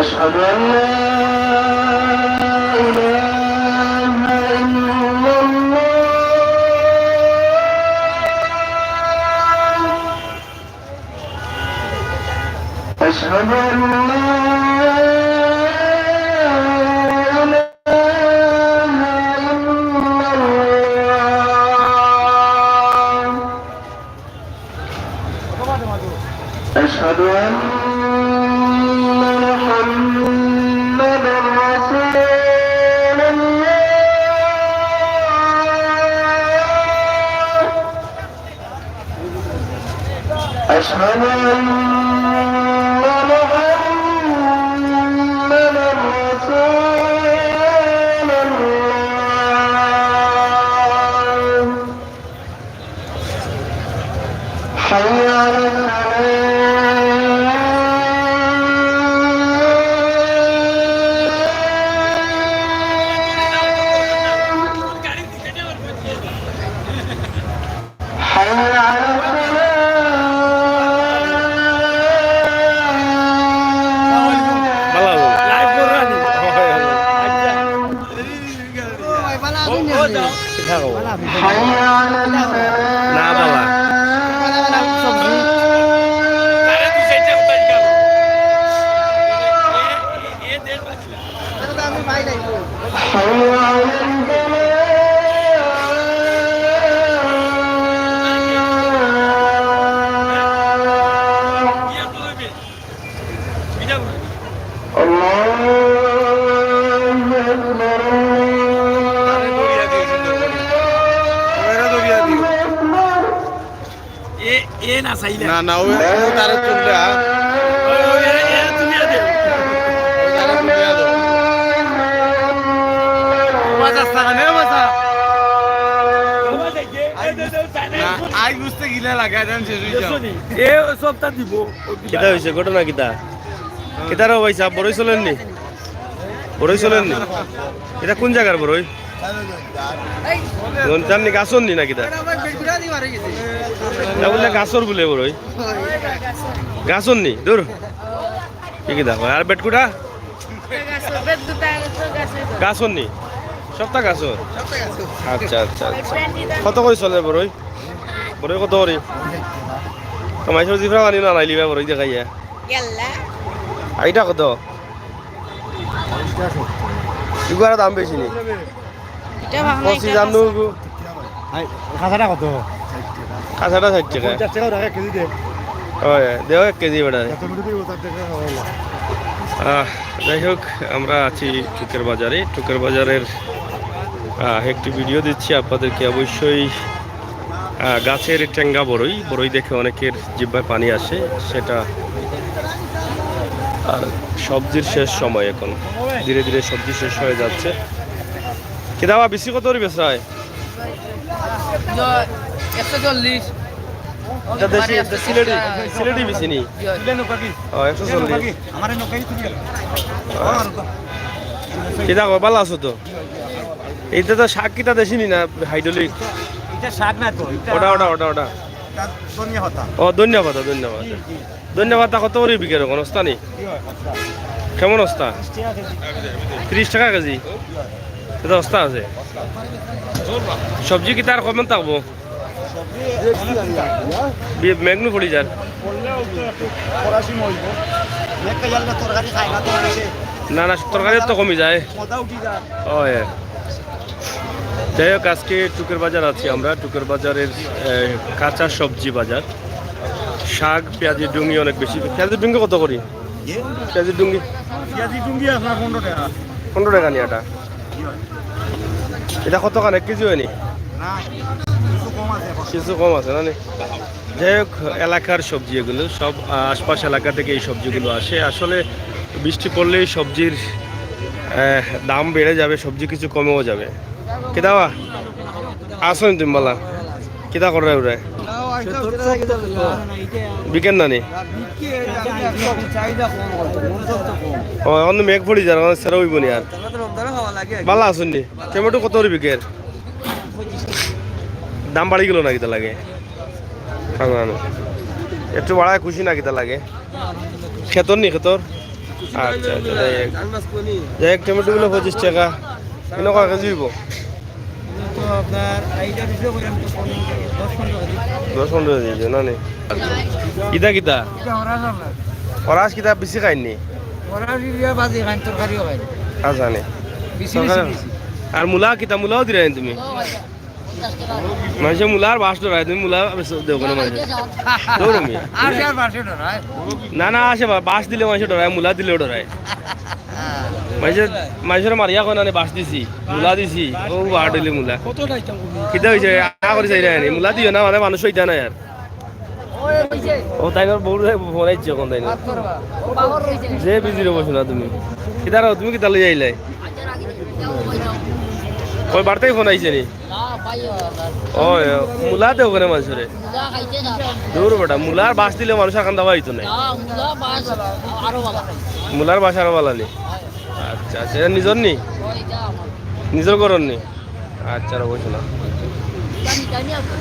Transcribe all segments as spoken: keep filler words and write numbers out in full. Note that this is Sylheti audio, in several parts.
أشهد أن لا إله إلا الله. أشهد أن لا إله إلا الله. أشهد أن محمدا رسول الله. أشهد أن محمدا رسول الله. حي على الفلاح. حي على الفلاح. ভালা অইবো। লাইভ কররানি। কিতা কও? حي على الفلاح. না বাবা। حي على الفلاح. الله أكبر، الله أكبر. এ, এ না চাইলে। না, না, ও, ও তারে তুলরা। ওই, ওই, এ, এ, তুমি এ দেও। ও তারে তুলরা দেও। বাজা, সারা নে, বাজা। না, আই বুঝতে গিলা লাগা দেন, শেষ হয়ে যাও। এ সবটা দিব। কিতা হইছে? ঘটনা কিতা? কিতা রে ভাই সাহেব, বড়ই চলেননি? বড়ই চলেননি? ইটা কোন জাগার বড়ই? গঞ্জাম নি, গাছর নি না কিতা? ইটা বুলে গাছর বুলে বড়ই। গাছর নি? দূর। কি কিতা কয়? আর বেটকুটা? গাছর নি? সবটা গাছর? আচ্ছা, আচ্ছা, আচ্ছা। কত করি চলে বড়ই? বড়ই কত করি? তো মাইসর জিফরা পানি না নাইলিবা বড়ই দেখাইয়া। ইয়াল্লা। আর ইটা কত? ইগুয়ার দাম বেশি নি? ইটা ভাঙা পঁচিশ ইটা আর নু-, হাছা। আই, হাছাটা কত? হাছাটা ষাইট টেকা। পঞ্চাশ টেকা রাখে কেজি দে। ওই, দেও এক কেজি বেটা। এত মিনিট দিব, তার টেকা খাওয়া হলো। আহ, যাই হোক, আমরা আছি টুকের বাজারে। টুকের বাজারের, আহ, একটি ভিডিও দিচ্ছি আপনাদেরকে। অবশ্যই আহ, গাছের টেঙ্গা বড়ই, বড়ই দেখে অনেকের জিহ্বায় পানি আসে, সেটা। আর সবজির শেষ সময় এখন, ধীরে ধীরে সবজি শেষ হয়ে যাচ্ছে। কিতা বা, বিচি কত করি বেচরা অয়? জ-, একশো চল্লিশ। এটা দেশি, এটা সিলেটি, সিলেটি বিচি নি? জি। ও, একশো চল্লিশ। কিতা কও, ভালা আছো তো? ইটা তো শাক কিতা দেশি নি না, হাইড্রোলিক? ইটা শাক না তো, ইটা ওটা, ওটা, ওটা, ওটা। ইটা ধনিয়া পাতা। ও, ধনিয়া পাতা, ধনিয়া পাতা। জি, জি। ধনিয়া পাতা কত করি বিকের অখন, অস্তা নি? জি, অস্তা। কেমন অস্তা? ত্রিশ টেকা কেজি। ত্রিশ টেকা কেজি? ইটা অস্তা আছে। সবজি কিতা আর কমন থাকবো? সবজি বি-, মেঘ নু পড়ি যার। পড়লে অউ তো একটু ফরাসি মইব। মেঘ খাইলে তরকারি খায় না তো মানুষে। না, না, তরকারি তো কমি যায়। মজা উঠি যায়। ওই। যাই হোক, আজকে টুকের বাজার আছি আমরা, টুকের বাজারের, এ, কাঁচা সবজি বাজার। শাক, পেঁয়াজের ডুঙ্গি অনেক বেশি। পেঁয়াজের ডুঙ্গি কত করি? জি? পেঁয়াজের ডুঙ্গি? পেঁয়াজের ডুঙ্গি আপনার পনেরো টেকা। পনেরো টেকা নি ইটা? জি ভাই। ইটা কত খান? এক কেজি অয়নি? না, কিছু কম আছে এখন। কিছু কম আছে না নি? যাই হোক, এলাকার সবজি এগুলো সব, আহ, আশপাশ এলাকা থেকে এই সবজিগুলো আসে। আসলে বৃষ্টি পড়লেই সবজির, আহ, দাম বেড়ে যাবে, সবজি কিছু কমেও যাবে। কিতা বা? আছো নি তুমি ভালা? কিতা কররায় উরায়? বিকের না নি? ও, অখন তো মেঘ পড়ি যার, অখন সেরা অইবো নি আর। ভালা আছো নি? টমেটো কত করি বিকের? দাম বাড়ি গেল না কিতা লাগে? না, না, না। একটু বাড়ায় খুশি না কিতা লাগে? খেতর নি, খেতর? আচ্ছা, আচ্ছা, যাই হোক। যাই হোক, টমেটো গুলা পঁচিশ টেকা। ইনো কয় কেজি অইবো? তো আপনার এইটা বিষয় বললাম তো কম, দশ পনেরো কেজি। দশ পনেরো কেজি অইবো না নি? কিতা কিতা? এটা হরাস আপনার। হরাস কিতা বেশি খাইন নি? হরাস ইয়া বাজি খাইন, তরকারিও খাইন। আচ্ছা নি। বেশি, বেশি, তরকারি। বেশি। আর মূলা কিতা, মূলাও দিরায় নি তুমি? মানষে মূলার বাঁশ ডরায়, তুমি মূলা বেচো দেও কেনে মানষে? দৌড় মিয়া। আর সে আর বাঁশে ডরায়। না, না, আসে বা-, বাঁশ দিলে মানষে ডরায়, মূলা দিলেও ডরায়। মানষে, মানষরে মারিয়া কয় না নি, বাঁশ দিছি, মূলা দিছি, ও বাড় অইলে মূলা। কিতা অইছে? আ করি চাইরা নি, মূলা দিও না, মানে মানুষ অইতা না আর। ও তাইনর বউর ফোন আইছে অখন তাইনর। যে বিজি রইবো না তুমি। কিতা রও, তুমি কিতা লই আইলায়? কই বাড়িত থাকি ফোন আইছে নি? না, ভাই, ও, মূলা দেও কেনে মানষরে? মূলা খাইতে না। দূর বেটা, মূলার বাঁশ দিলে মানুষ আর কান্দা পাইতো না। না, মূলা বাঁশ আরো ভালা। মূলার বাঁশ আরো ভালা নি? আচ্ছা, আচ্ছা, ইটা নিজর নি? ও, ইটা আমার। নিজর ঘরর নি? আচ্ছা, রও, বুঝলাম। জানি, জানি আপনি।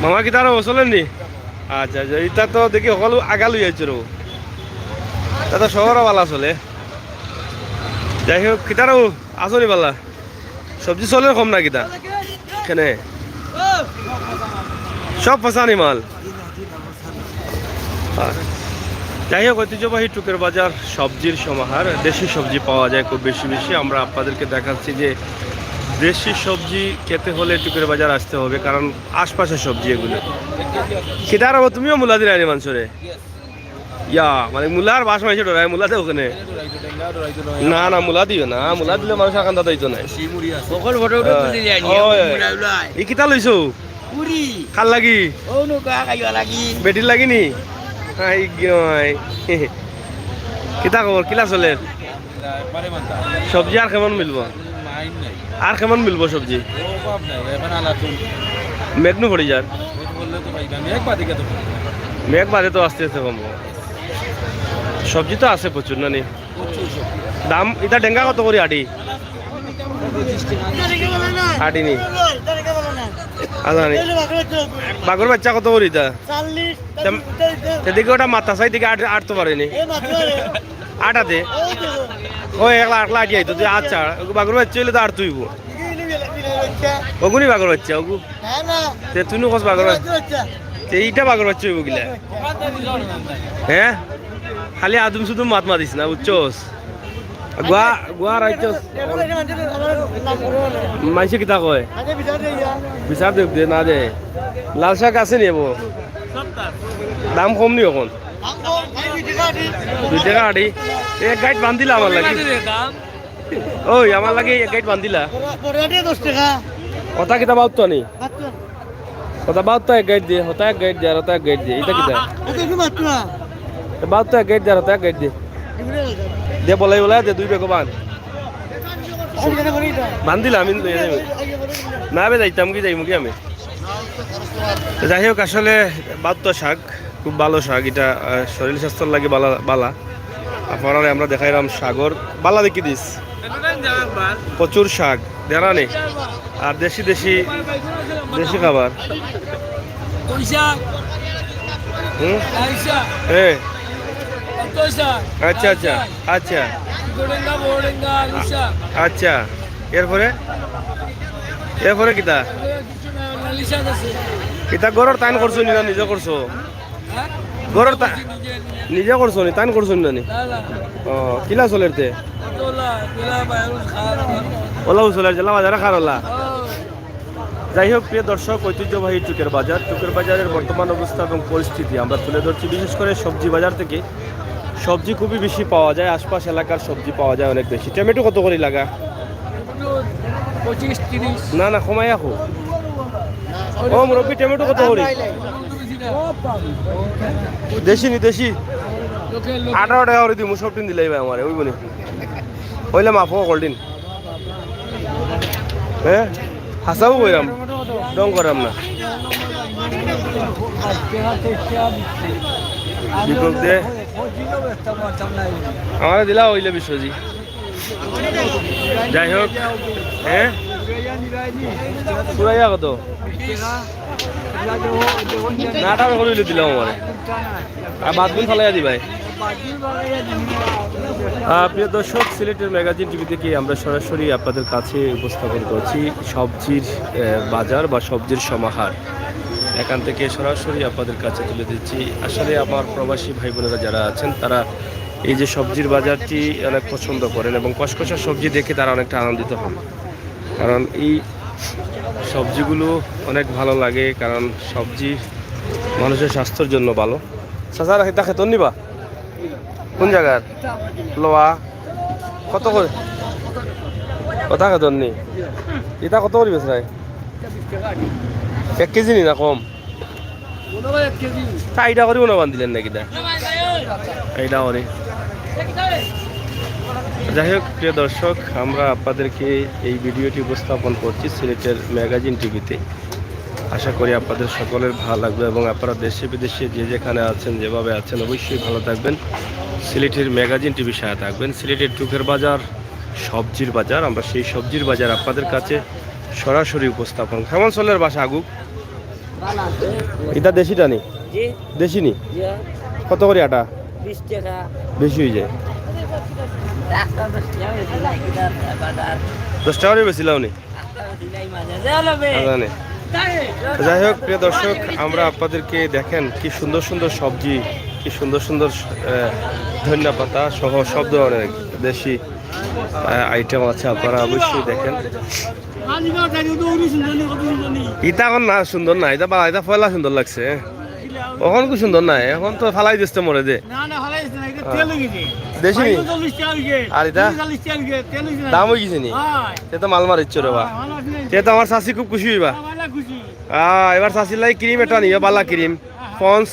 মামা, কিতা রও, চলের নি? আচ্ছা, আচ্ছা, ইতা তো দেখি হকল আগাল অইয়া আইছে রও। তা তো শহরও ভালা চলে। যাই হোক, কিতা রও, আছো নি ভালা? সবজি চলের কম না কিতা? কেনে? সব ফসানি মাল। আর যাই হোক, ঐতিহ্যবাহী টুকের বাজার সবজির সমাহার, দেশি সবজি পাওয়া যায় খুব বেশি বেশি। আমরা আপনাদেরকে দেখাচ্ছি যে দেশি সবজি খেতে হলে টুকের বাজার আসতে হবে, কারণ আশপাশের সবজি এগুলো। কিতা রও, তুমিও মূলা দিরায় নি মানষরে? ইয়া, মানে মূলার বাঁশ মানষে ডরায়, মূলা দেও কেনে? না, না, মূলা দিও না, মূলা দিলে মানুষ আর কান্দা পাইতো না। ওই। ই কিতা লইছো? কার লাগি? বেটির লাগি নি? আই গই। কিতা খবর? কিলা চলের? সবজি আর কেমন মিলবো? আর কেমন মিলবো সবজি? মেঘ নু পড়ি যার। মেঘ বাদে তো আস্তে আস্তে কমবো। সবজি তো আছে প্রচুর, না নি? দাম, ইটা ডেঙ্গা কত করি আটি? আটি নি? আচ্ছা, নি। বাঘর বাচ্চা কত করি ইটা? এদিকে ওটা মাথা চাই, এদিকে আট, আটতো পারেনি। আটাতে? ও, একলা, একলা আটি আইতো। তুই আচ্ছা, বাঘর বাচ্চা অইলে তো আটতো অইবো। ওগুনি বাঘর বাচ্চা, ওগু। তে তুই নু কস বাঘর বাচ্চা। তে ইটা বাঘর বাচ্চা অইবো কিলা? হ্যাঁ? খালি আদুম সুদুম মাত মাতিস না, বুঝছস? গুয়া, গুয়া রাইছস। মানষে কিতা কয়? বিচার দেখ দে, না দে। লাল শাক আছে নি এবো? দাম কম নি অখন? দুই টেকা আটি। এক গাইট বান্ধিলা আমার লাগি। ওই, আমার লাগি এক গাইট বান্ধিলা। বড়, বড় আটি দশ টেকা। ওটা কিতা বাউত্তা নি? বাহাত্তর। ওটা বাউত্তা এক গাইট দে, ওটা এক গাইট দে, আর ওটা এক গাইট দে। ইটা কিতা? এটা কি মাত্রা? এ বাউত্তা এক গাইট দে, আর ওটা এক গাইট দে। এগুলো দে, বলাই বলাই দে, দুই বেগো বান। বান দিলাম, আমি লইয়া যাইমু। না বে, যাইতাম কি, যাইমু কি আমি? তো যাই হোক, আসলে বাউত্তা শাক খুব ভালো শাক, এটা, আহ, শরীর স্বাস্থ্যর লাগি বালা, বালা। আপনারারে আমরা দেখাইলাম সাগর, বালা দেখি দিস। প্রচুর শাক, দেনা নেই। আর দেশি, দেশি, দেশি খাবার। হুম? হ্যাঁ। আচ্ছা, আচ্ছা, আচ্ছা। আচ্ছা। এরপরে? এরপরে কিতা? ইতা ঘরর তাইন করছো নি না নিজে করছো? ঘরর তা-, নিজে করছো নি, তাইন করছো নি না নি? ও, কিলা চলের তে? ওলাও চলের, জেলা বাজারে খার ওলা। যাই হোক, প্রিয় দর্শক, ঐতিহ্যবাহী টুকের বাজার, টুকের বাজারের বর্তমান অবস্থা এবং পরিস্থিতি আমরা তুলে ধরছি, বিশেষ করে সবজি বাজার থেকে। সবজি খুবই বেশি পাওয়া যায়, আশপাশ এলাকার সবজি পাওয়া যায় অনেক বেশি। টমেটো কত করি লাগা? পঁচিশ, তিরিশ। না, না, কমাইয়া কও। ও মুরব্বি, টমেটো কত করি? দেশি নি, দেশি। আঠারো টেকা করি দিমু, সব দিন দিলাই ভাই আমারে, ওই বলি। অইলে মাফ অকল দিন। হ্যাঁ? হাছাউ কইরাম। ঢং করাম না। দীপক দে। আমারে দিলা অইলে বিশ্বজি। যাই হোক, হ্যাঁ? পুরাইয়া কত? না, আঠারো করি অইলে দিলাম আমারে। আর বাদ দিন ফালাইয়া দিবাই। আহ, প্রিয় দর্শক, সিলেটের ম্যাগাজিন টিভি থেকে আমরা সরাসরি আপনাদের কাছে উপস্থাপন করছি সবজির, আহ, বাজার বা সবজির সমাহার। এখান থেকে সরাসরি আপনাদের কাছে তুলে দিচ্ছি। আসলে আমার প্রবাসী ভাই বোনেরা যারা আছেন, তারা এই যে সবজির বাজারটি অনেক পছন্দ করেন এবং কসকসা সবজি দেখে তারা অনেকটা আনন্দিত হন, কারণ এই সবজিগুলো অনেক ভালো লাগে, কারণ সবজি মানুষের স্বাস্থ্যের জন্য ভালো। চাচা, এটা খেতর নি বা? কোন জাগার? লোয়া। কত করে? কথা খেতর নি? ইটা কত করি বেচরায়? এক কেজি নি না কম? তা ইটা করি মনে বান্ধিলেন নাকি দা? ইটা করি। যাই হোক, প্রিয় দর্শক, আমরা আপনাদেরকে এই ভিডিওটি উপস্থাপন করছি সিলেটের ম্যাগাজিন টিভিতে। আশা করি আপনাদের সকলের ভালো লাগবে এবং আপনারা দেশে বিদেশে যে যেখানে আছেন, যেভাবে আছেন, অবশ্যই ভালো থাকবেন। সিলেটের ম্যাগাজিন টিভির সাথে থাকবেন। সিলেটের টুকের বাজার, সবজির বাজার, আমরা সেই সবজির বাজার আপনাদের কাছে সরাসরি উপস্থাপন। কেমন চলের বাসা আগুক? ইটা দেশিটা নি? জি। দেশি নি? জি। কত করি আটা? বিশ টাকা। বেশি হয়ে যায়। দশ টাকা করে বেশি লাও নি? জানে। যাই হোক, প্রিয় দর্শক, আমরা আপনাদেরকে দেখেন কি সুন্দর সুন্দর সবজি, কি সুন্দর সুন্দর, আহ, ধনিয়া পাতা সহ সব ধরনের দেশি, আহ, আইটেম আছে, আপনারা অবশ্যই দেখেন। ইটা এখন না সুন্দর না, ইটা বা-, ইটা পয়লা সুন্দর লাগছে। এখন খুব সুন্দর না, এখন তো ফালাই দিতে মরে দে। না, না, ফালাই দিতে না, ইটা তেল হয়ে গেছে। দেশি নি? পঁয়তাল্লিশ টাকা হয়ে গেছে। আর ইটা? পঁয়তাল্লিশ টাকা হয়ে গেছে, তেল হয়ে গেছে না। দাম হয়ে গেছে নি? হ্যাঁ। সে তো মাল মারিচ্ছ রে বা। হ্যাঁ, মাল মারিচ্ছ। সে তো আমার চাচি খুব খুশি হইবা। হ্যাঁ, মালা খুশি। আহ, এবার চাচির লাগি ক্রিম এটা নিও, বালা ক্রিম। পন্স,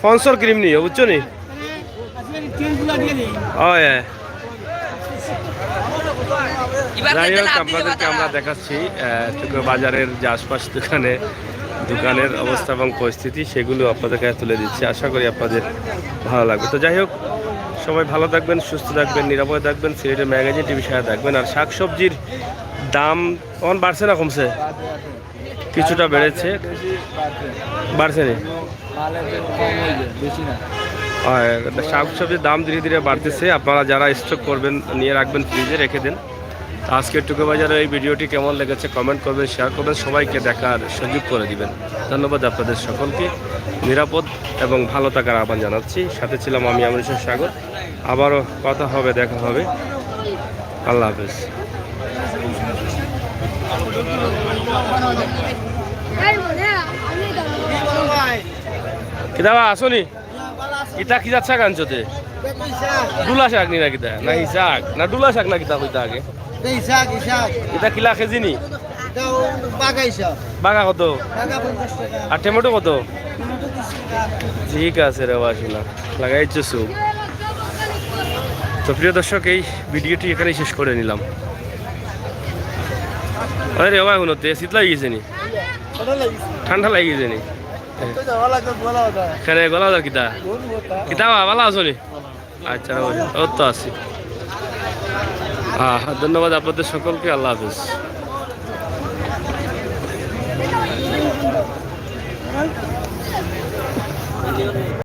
পন্সর ক্রিম নিও, বুঝছো নি? আরে, আজকে তেল গুলা দিয়ে দিই। ওই, ওই। যাই হোক, আপনাদেরকে আমরা দেখাচ্ছি, আহ, টুকু বাজারের যে আশপাশ দোকানে, দোকানের অবস্থা এবং পরিস্থিতি, সেগুলো আপনাদের কাছে তুলে দিচ্ছি। আশা করি আপনাদের ভালো লাগবে। তো যাই হোক, সবাই ভালো থাকবেন, সুস্থ থাকবেন, নিরাপদে থাকবেন, সিলেটের ম্যাগাজিন টিভির সাথে থাকবেন। আর শাকসবজির দাম এখন বাড়ছে না কমছে? কিছুটা বেড়েছে। বাড়ছে নি? আর শাকসবজির দাম ধীরে ধীরে বাড়তেছে। আপনারা যারা স্টক করবেন, নিয়ে রাখবেন, ফ্রিজে রেখে দেন। আজকের টুকু বাজারের এই ভিডিওটি কেমন লেগেছে কমেন্ট করবেন, শেয়ার করবেন, সবাইকে দেখার সুযোগ করে দিবেন। ধন্যবাদ আপনাদের সকলকে। নিরাপদ এবং ভালো থাকার আহ্বান জানাচ্ছি। সাথে ছিলাম আমি, আমির হোসেন সাগর। আবারও কথা হবে, দেখা হবে। আল্লাহ হাফেজ। কিতা বা, আছো নি? ইটা কি জাত শাক আনছো তে? ডুলা শাক নি না কিতা? না হিসাক? না ডুলা শাক না কিতা কইতা আগে? ইটা কিলা কেজি নি? বাগা কত? আর টমেটো কত? ঠিক আছে রে বা, শোনা, লাগাইছো সুপ। তো প্রিয় দর্শক, এই ভিডিওটি এখানেই শেষ করে নিলাম। আরে রে বা, হুনো তে শীত লাগি গেছে নি? ঠান্ডা লাগি গেছে নি? এখানে গলা দাও কিতা? কিতা বা, ভালো আছো নি? আচ্ছা, ও তো আছি। হ্যাঁ, ধন্যবাদ আপনাদের সকলকে, আল্লাহ হাফেজ।